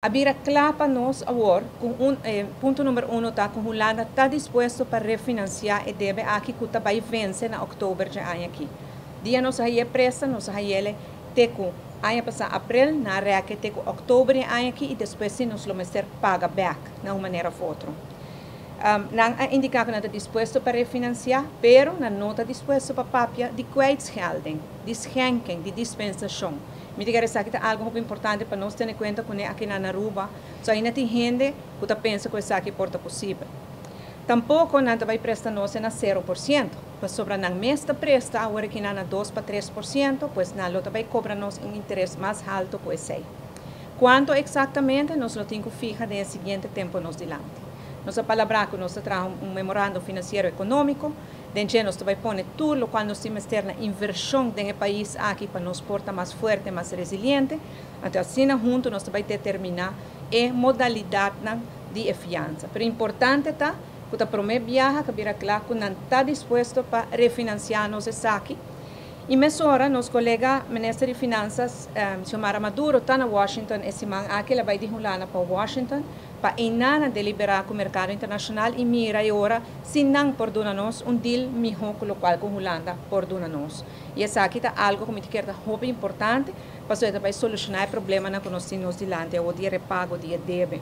A bira kla pa nos awor ku un punto number uno ta ku Hulanda ta dispuesto pa refinansiá e debe aki ku ta bai vense na òktober dje aña aki. Dia nos a haye presta, nos a hayele te ku aña pasá aprel, nan a rèk te ku òktober e aña aki i despues si nos lo mester paga bèk na un manera òf otro. Nan a indiká ku nan ta dispuesto pa refinansiá, pero nan no ta dispuesto pa papia di kwijtschelding, di schenking, di dispensashon. Mi ta kere esaki ta algu hopi importante pa nos tene kuenta kuné aki na Aruba, so ainda tin hende ku ta pensa ku esaki por ta posibel. Tampoko nan ta bai presta nos na 0%, pasobra nan mes ta presta awor aki na 2 pa 3%, pues nan lo ta bai kobra nos un interes mas haltu ku esei. Kuantu eksaktamente nos lo tin ku fiha den e siguiente tempu nos dilanti. Nos a palabrá ku nos ta traha un memorando finansiero ekonómiko, den dje nos ta bai pone tur loke nos tin mester na invershon den e pais aki pa nos por ta mas fuerte, mas resiliente. Anto asina huntu nos ta bai determiná e modalidatnan di fiansa. Pero importante ta ku ta promé biaha ku a bira kla ku nan ta dispuesto pa refinansiá nos esaki. I mesora, nos kolega minister di Finansa, Xiomara Maduro, ta na Washington e siman aki, el a bai di Hulanda pa Washington, pa einan deliberá ku merkado internashonal i mira e ora si nan por duna nos un deal mihó ku loke ku Hulanda por duna nos. I esaki ta algu ku mi ta kere ta hopi importante pa bai solushoná e problemanan ku nos tin nos dilanti, e di repago di debe.